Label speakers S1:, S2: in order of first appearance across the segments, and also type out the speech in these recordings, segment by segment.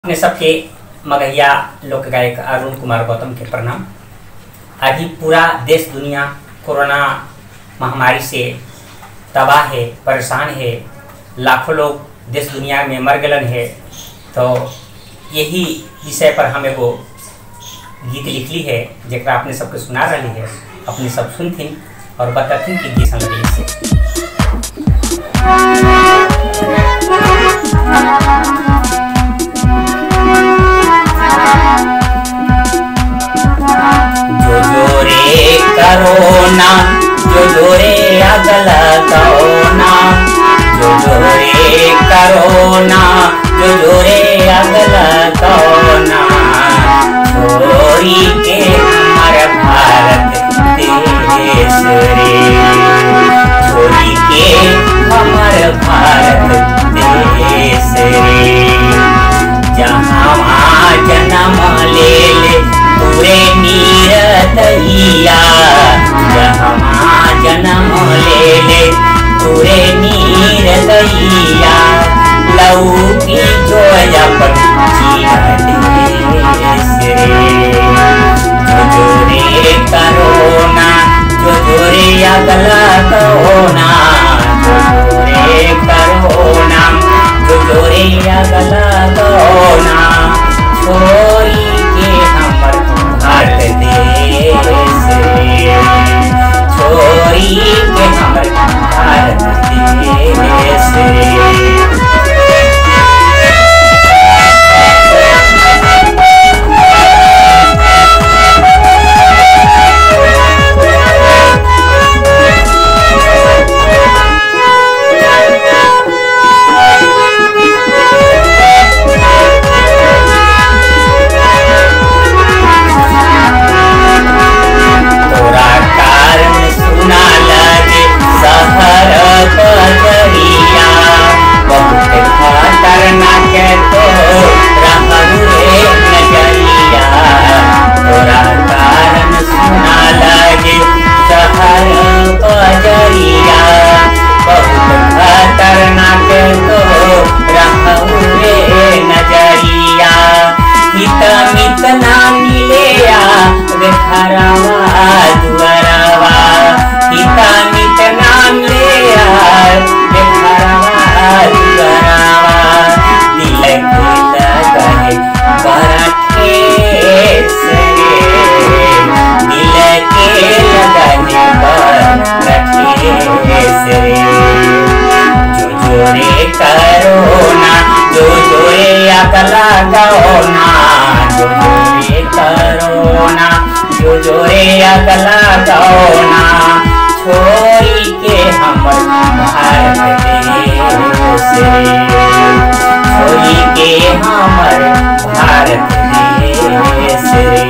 S1: अपने सबके मगहिया लोक गायक अरुण कुमार गौतम के प्रणाम। अभी पूरा देश दुनिया कोरोना महामारी से तबाह है, परेशान है, लाखों लोग देश दुनिया में मर गलन है। तो यही विषय पर हम एगो गीत लिखली है जरा अपने सबके सुना रही है, अपने सब सुनथिन और बताथिन कि गीत संगीत से। जो जोरे करोना, जो जोरे अगल करोना, जो जोरे करोना, जो जोरे अगल करोना, छोरी के हमार भारत देश रे, छोरी के हमार भारत देश रे। जहाँ जन्म ले ले पूरे नीर दैया, जहाँ जन्म ले ले पूरे नीर दैया, लौकी जो अपन देश रे। जो जोरे करोना, जो जोरे अगला करोना, जो जोरे करोना, जो जोरे अगला करोना, छोरी के हमर भारत देश रे, छोरी के हमर भारत देश रे। करोना, जो जोरे अगला करोना, जो जोरे करोना, जो जोरे अगला करोना, छोरी के हमर भारत देश रे, छोरी के हमर भारत देश रे।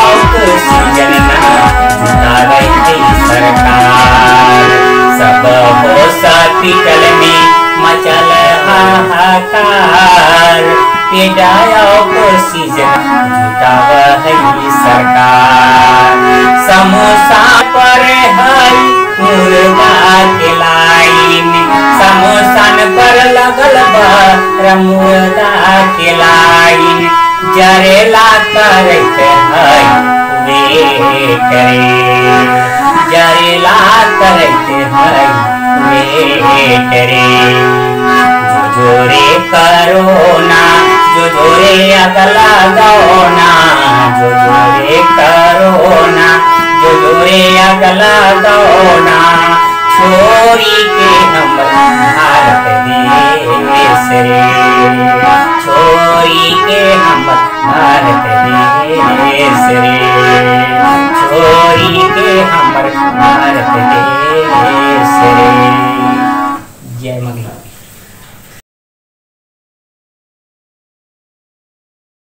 S1: ऑक्सीजन ना जुटावे है सरकार। सब हॉस्पिटल में मचल हाहाकार, बेड ऑक्सीजन जुटावे है सरकार। समोसा पर है मुर्गा के लाइन, समोसन पर लगल बा मुर्गा के लाइन, जरेला करत है वेट रे, जरेला करत है वेट रे। जो जोरे करोना, जो जोरे अगला गौना, जो जोरे करोना, जो जोरे अगला गौना, छोरी के हम भारत देश रे, छोरी के हम भारत देश रे, छोरी के हम भारत देश रे। जय मगही।